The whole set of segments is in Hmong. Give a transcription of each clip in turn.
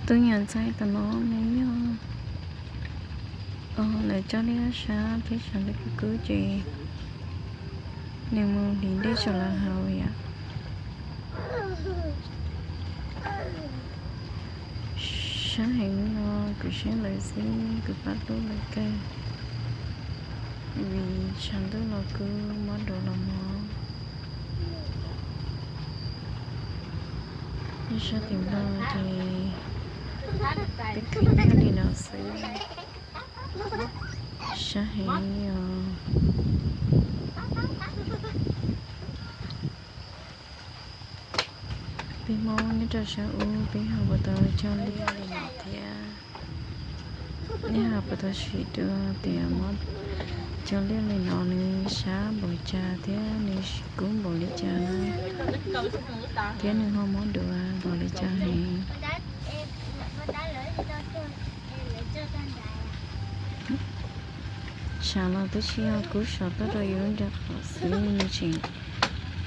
Tus nyuam ntxhais tom no nws yog, lawv tso liaj sab thiab sawv ntawm kub kub ces nws mus hliv dej tso lawv haus yom. Sab heev no, kuv saib lawv xwb kuv pab hlub lawv kawg, vim tshav ntuj los kub mob duav los mob. Sab tim no ces peb khwv nyiaj li no xwb, sab heev li os. Peb Hmoob nyob rau sab ub peb ho puas tau cog liaj li no thiab. Nej ho puas tau sim dua tias cog liaj li no nws sab npaum cas thiab nws kub npaum li cas na, thiab nws ho mob duav npaum li cas heev. Tshav los twb tsis yog kub sov tuaj rau yus lub nra qhov xwb, nws tseem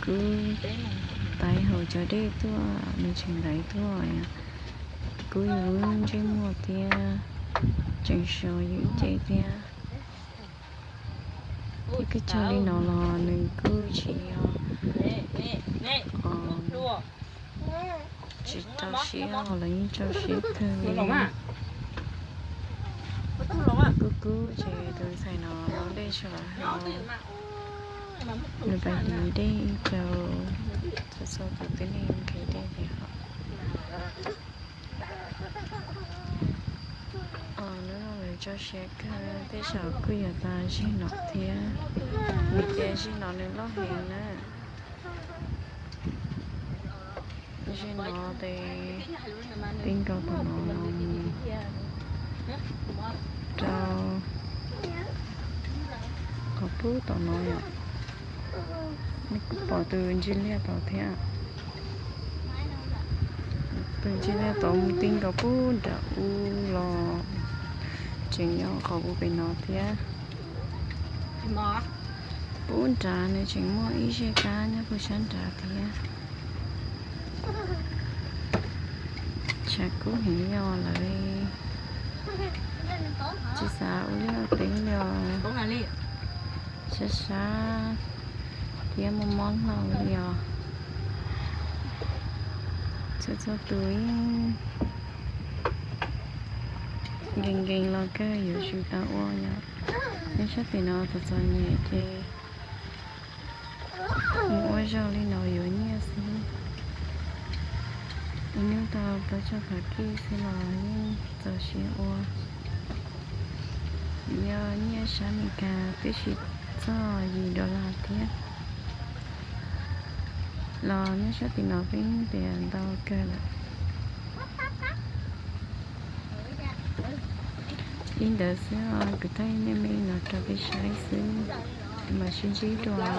kub taiv hauv cov dej tuaj, nws tseem ntaiv tuaj, kub yus lub ntsej muag thiab tseem sov yus ib ce thiab. Twb cog li no los nws kuj tsis yog tsis rau siab, lawv yeej rau siab kawg li. Kub kub ces tus ntxhais no lub dej tso lawv haus, nws pais hliv dej ib caug, txhua txhua tus twb niaj nqhis dej ces haus. Hnub no lawv tso siab kawg, tej zaum kuj yuav tas zig no thiab, vim tias zig no nws loj heev na. Zig no ces tib nkaus tom no mus rau qhov pub tom no yom. Nej pom tus ntsig liaj tod thiab. Tus ntsig liaj tod mus tib nkaus pub nram ub los tseem nyob qhov pub pem no thiab. Pub nrad nws tseem muaj ib zej kab nyob puag sab nrad thiab. Tshav kub heev li os lawv, tsis xav ua liaj ua teb li os. Sab sab thiab mob mob hlaub li os. Txhua txhua tus yeej nkees nkees los kawg yuav tsum tau ua yom. Nyob sab tim no txom txom nyem ces mus ua zaug li no yuav nyiaj xwb. Ib hnub tau plaub tsib phav kij xwb los yeej txaus siab ua. Yog nyiaj sab Amelikas twb tsis txog yim dollar thiab. Los nyob sab tim no peb tias ntau kawg lawm. Li ntawd xwb os, kuv thaij me me no rau peb saib xwb, mam sib ntsib dua.